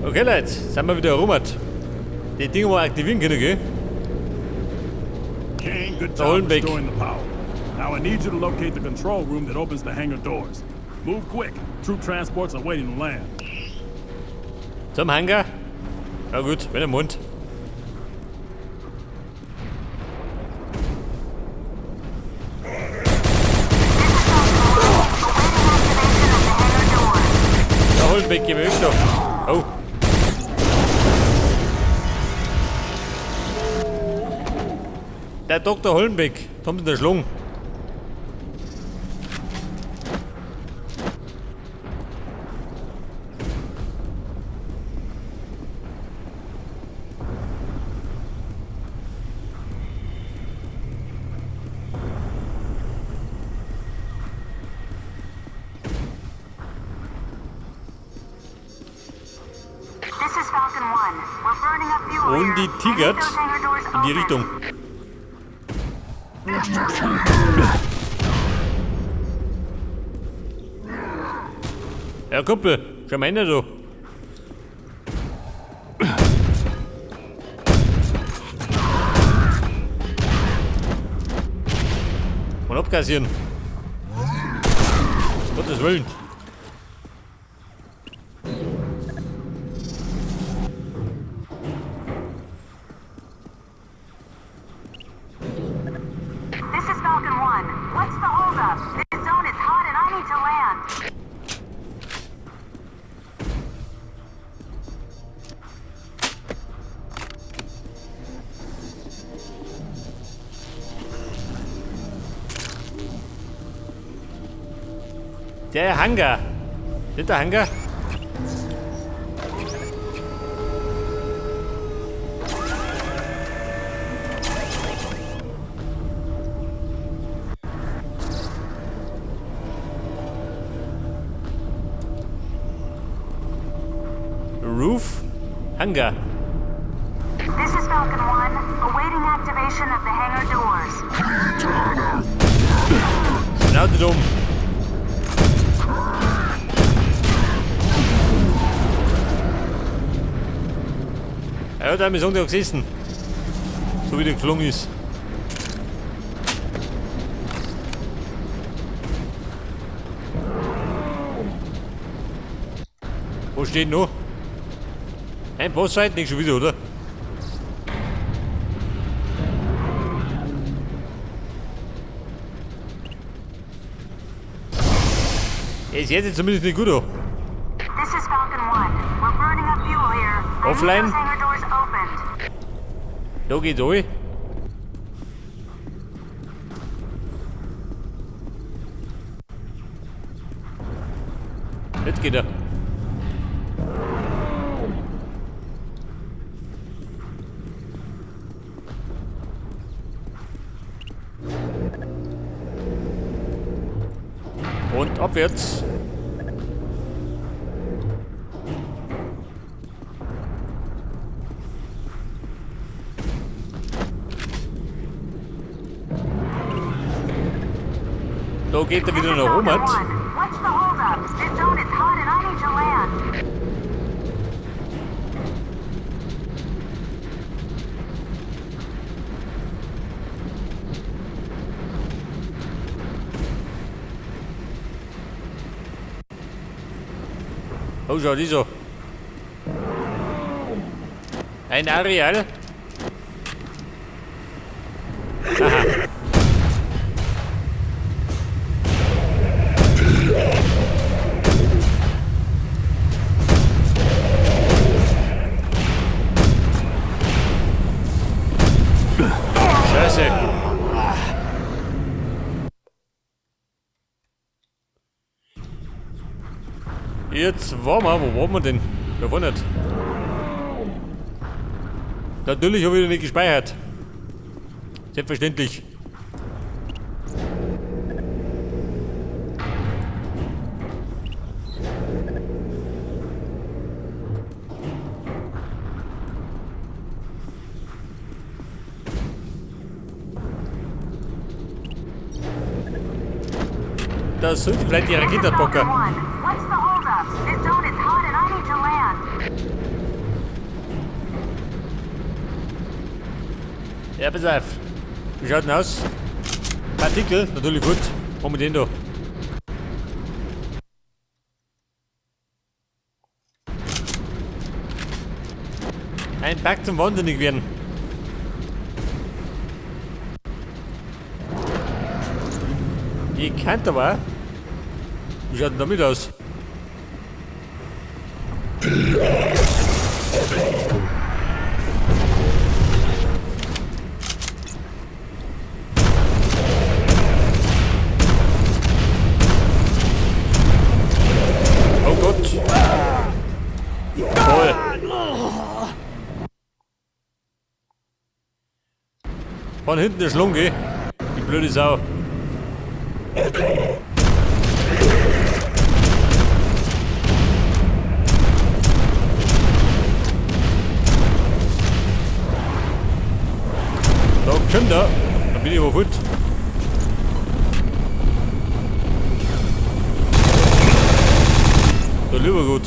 Okay, Leute, sind wir wieder rum. Die Dinger mal aktivieren können, gell? Kane, good Der job Hollenbeck. restoring the power. Now I need you to locate the control room that opens the hangar doors. Move quick. Troop transports are waiting to land. Zum Hangar? Na gut, wenn der Mund. Der Hollenbeck, geh mir weg da. Oh. Der Dr. Hollenbeck, da haben sie den Schlung. This is Falcon 1. We're burning up fuel Und here. die I need tigert those hangar doors in die open. Richtung. Ja, Kumpel, schau mal hin, du. Und abkassieren. Gottes Willen. This is Falcon 1. What's the holdup? This zone is hot and I need to land. Der Hangar. Nicht der Hangar? Roof Hangar. This is Falcon 1, awaiting activation of the hangar doors. Schnauze dumm. Er hat einmal Sonntag gesessen. So wie der geflogen ist. Wo steht noch? Ein Bossfight? Nicht schon wieder, oder? Es hört sich zumindest nicht gut an. This is Falcon 1. We're burning up fuel here. I need Offline? those hangar doors opened. Da geht's alle. Jetzt geht er. Und abwärts. Da geht er This wieder is nach oben. Falcon 1. What's the holdup? This zone is hot and I need to land. Oh, schau, die so. Ein Areal. Aha. Scheiße. Jetzt waren wir, wo waren wir denn? Wir waren nicht. Natürlich habe ich nicht gespeichert. Selbstverständlich. Da sollte vielleicht die This is Rakete Falcon packen. 1. What's the holdup? This zone is hot and I need to land. Ja, pass auf. Wie schaut denn aus? Partikel, natürlich gut. Haben wir den da? Ein Pack zum Wahnsinnig werden. Ich kann aber. Wie schaut denn damit aus? Oh Gott. Voll. Von hinten der Schlunge. Die blöde Sau. Da kommt er. Da bin ich aber fort. Da lieber gut.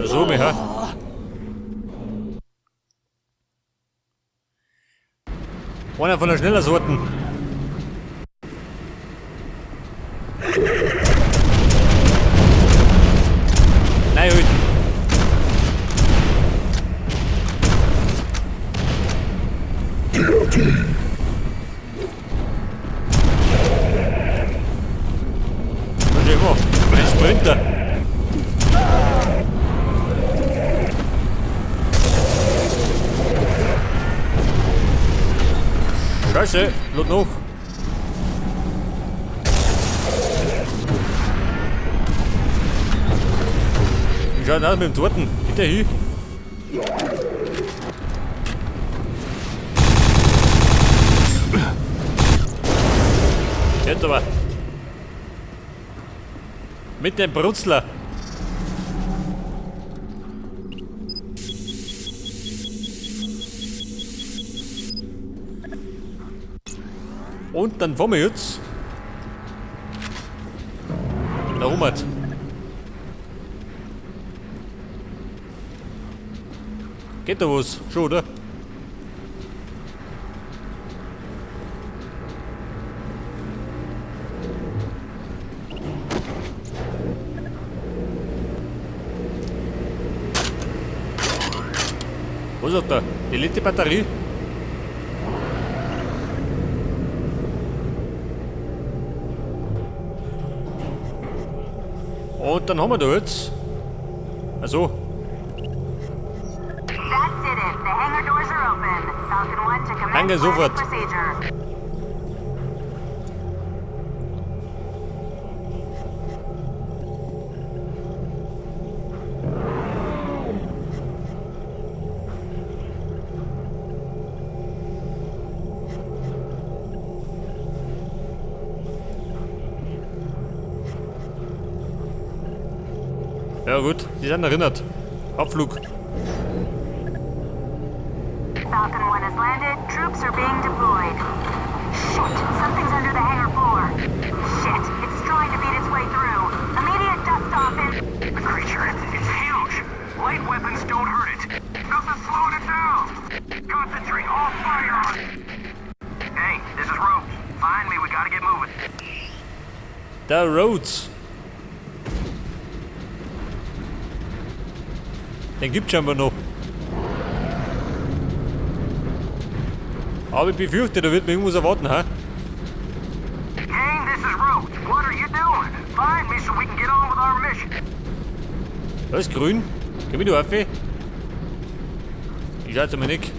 So, mich, ha? Einer von der schneller Sorten. Nein, halt. Was ist immer? Ein Sprinter. Scheiße, lot noch. Wie schaut denn aus mit dem zweiten? Geht der hin? Jetzt aber. Mit dem Brutzler. Und dann fahren wir jetzt. Da rum halt. Geht da was? Schon, oder? Was hat da? Die letzte Batterie? Und dann haben wir da jetzt. Also. That did it. The hangar doors are open. Falcon 1 to commence Danke, sofort. procedure. Ja gut, die sind erinnert. Abflug. Falcon 1 has landed. Troops are being deployed. Shit! Something's under the hangar floor. Shit! It's trying to beat its way through. Immediate dust off and... The creature, it's huge. Light weapons don't hurt it. Nothing's slowing it down. Concentrate all fire on... Hey, this is Rhodes. Find me, we gotta get moving. Der Rhodes. Den gibt's scheinbar noch. Aber ich befürchte, da wird mir irgendwas erwarten, hä? Kane, this is Rhodes. What are you doing? Find me so we can get on with our mission. Da ist grün. Geh mit, du Affe. Ich schau jetzt mal nicht.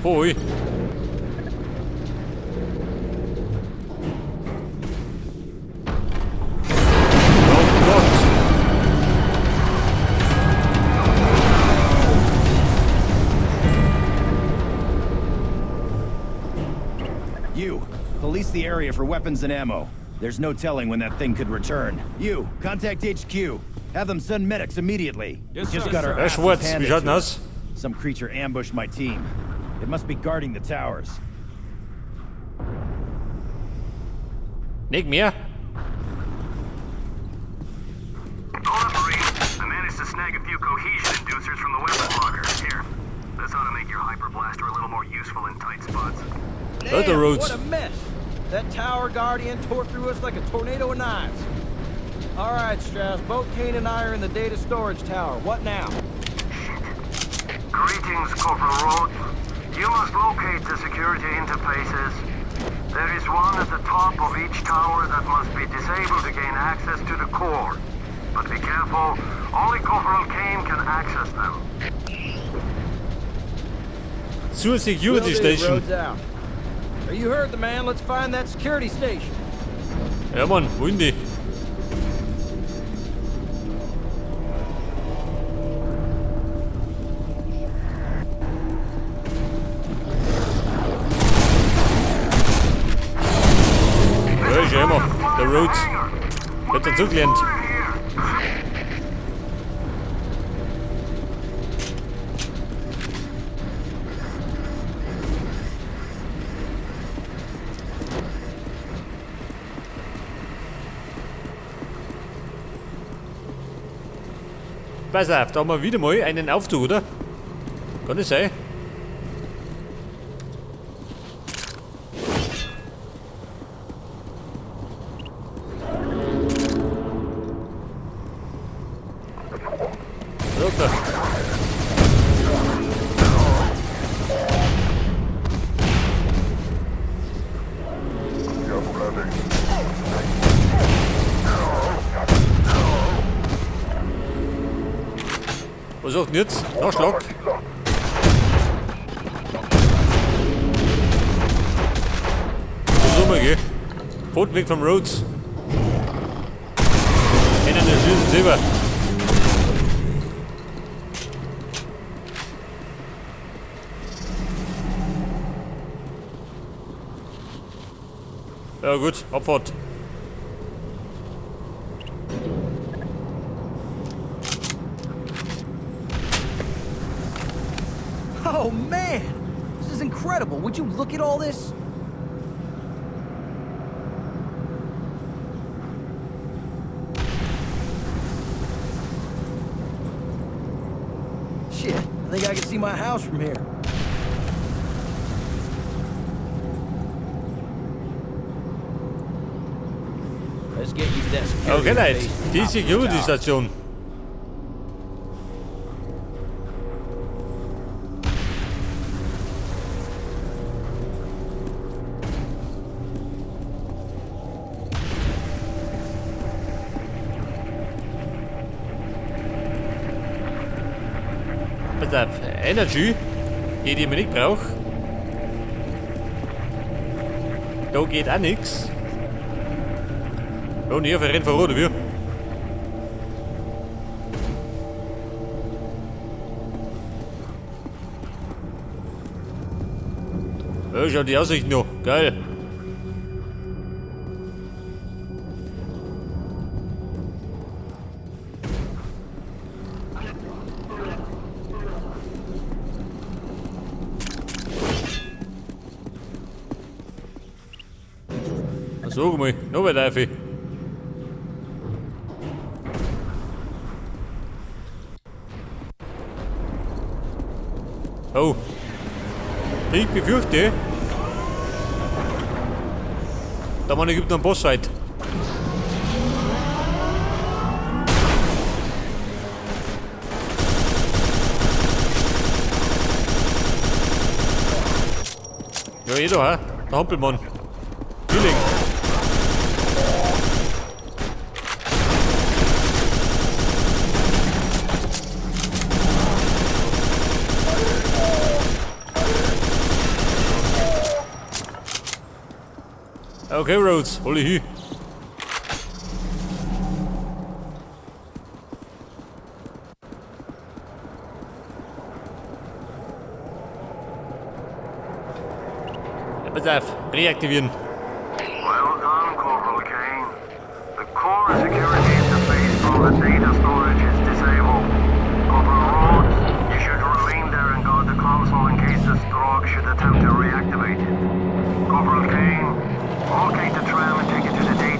Hoi. Oh Gott. You, police the area for weapons and ammo. There's no telling when that thing could return. You, contact HQ. Have them send medics immediately. Yes, We just sir. got our Herr asses Schwarz, wie handed schaut denn to aus? us. Some creature ambushed my team. It must be guarding the towers. Nicht mehr. Hold up, Marine. I managed to snag a few cohesion inducers from the weapons locker. Here. This ought to make your hyper blaster a little more useful in tight spots. Leute, Damn, Rhodes. what a mess! That tower guardian tore through us like a tornado of knives. All right, Strauss, both Kane and I are in the data storage tower. What now? Greetings, Corporal Rhodes. You must locate the security interfaces. There is one at the top of each tower that must be disabled to gain access to the core. But be careful, only Corporal Kane can access them. Zur Will Security do, Station. Rhodes out. You heard the man. Let's find that security station. Ja, Mann, wohin die? Ja, ist ja immer. Der Rhodes. Der hat dazugelernt. Pass auf, da haben wir wieder mal einen Aufzug, oder? Kann das sein? Runter. Was sagt denn jetzt? Nachschlag. So mal, gell? Pfoten weg vom Rhodes. Können der schießen selber. Ja gut, Abfahrt. Oh man, this is incredible. Would you look at all this? Shit, I think I can see my house from here. Let's get you to that security Okay, Leute, interface at the die top of the Security tower. Station. Pass auf, Energy, die, die man nicht braucht. Da geht auch nix. Oh, nee, wir rennen vor, oder wie? Ja, schau die Aussicht noch. Geil. Sag mal, noch weiter auf. Oh. Ich befürchte, da man gibt noch einen Bossfight. Ja, eh da, hä? Der Hampelmann. Feeling. Okay, Rhodes, hol dich hin. Ja, pass auf, reaktivieren. Well done, Corporal Kane. The core security interface from the data storage is disabled. Corporal Rhodes, you should remain there and guard the console in case the Strogg should attempt to reactivate it. Corporal Kane, locate the tram and take it to the data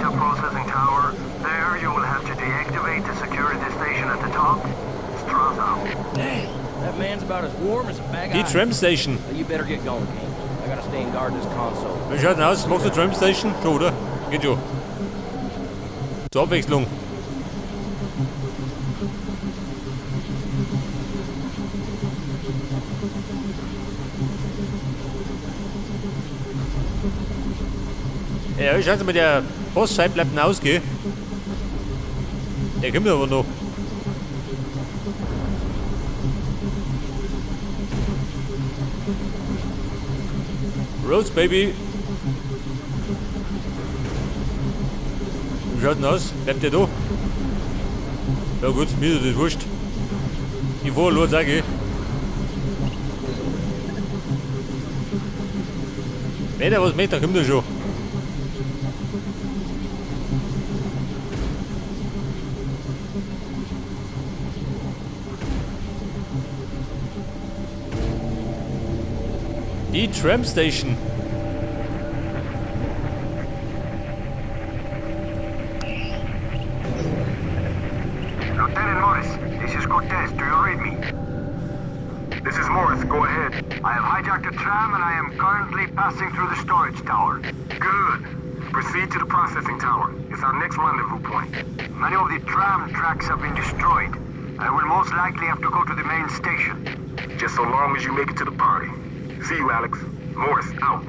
up. Dang, that man's about as warm as a bag Die of ice. Tram Station. You better get going, Kane. I gotta stay and guard this console. Wie schaut denn aus? Machst du Tram Station? Schon, oder? Geht schon. Zur Abwechslung. Ja, schaut mal, der Bossfight bleibt denn aus, gell? Der kommt aber noch. Rose Baby. Wie schaut denn aus? Bleibt der da? Ja gut, mir ist das wurscht. Ich fahr los, sag ich. Wenn er was möchte, dann kommt er schon. Die Tram Station. Lieutenant Morris, this is Cortez. Do you read me? This is Morris. Go ahead. I have hijacked a tram and I am currently passing through the storage tower. Good. Proceed to the processing tower. It's our next rendezvous point. Many of the tram tracks have been destroyed. I will most likely have to go to the main station. Just so long as you make it to the party. See you, Alex. Morris, out.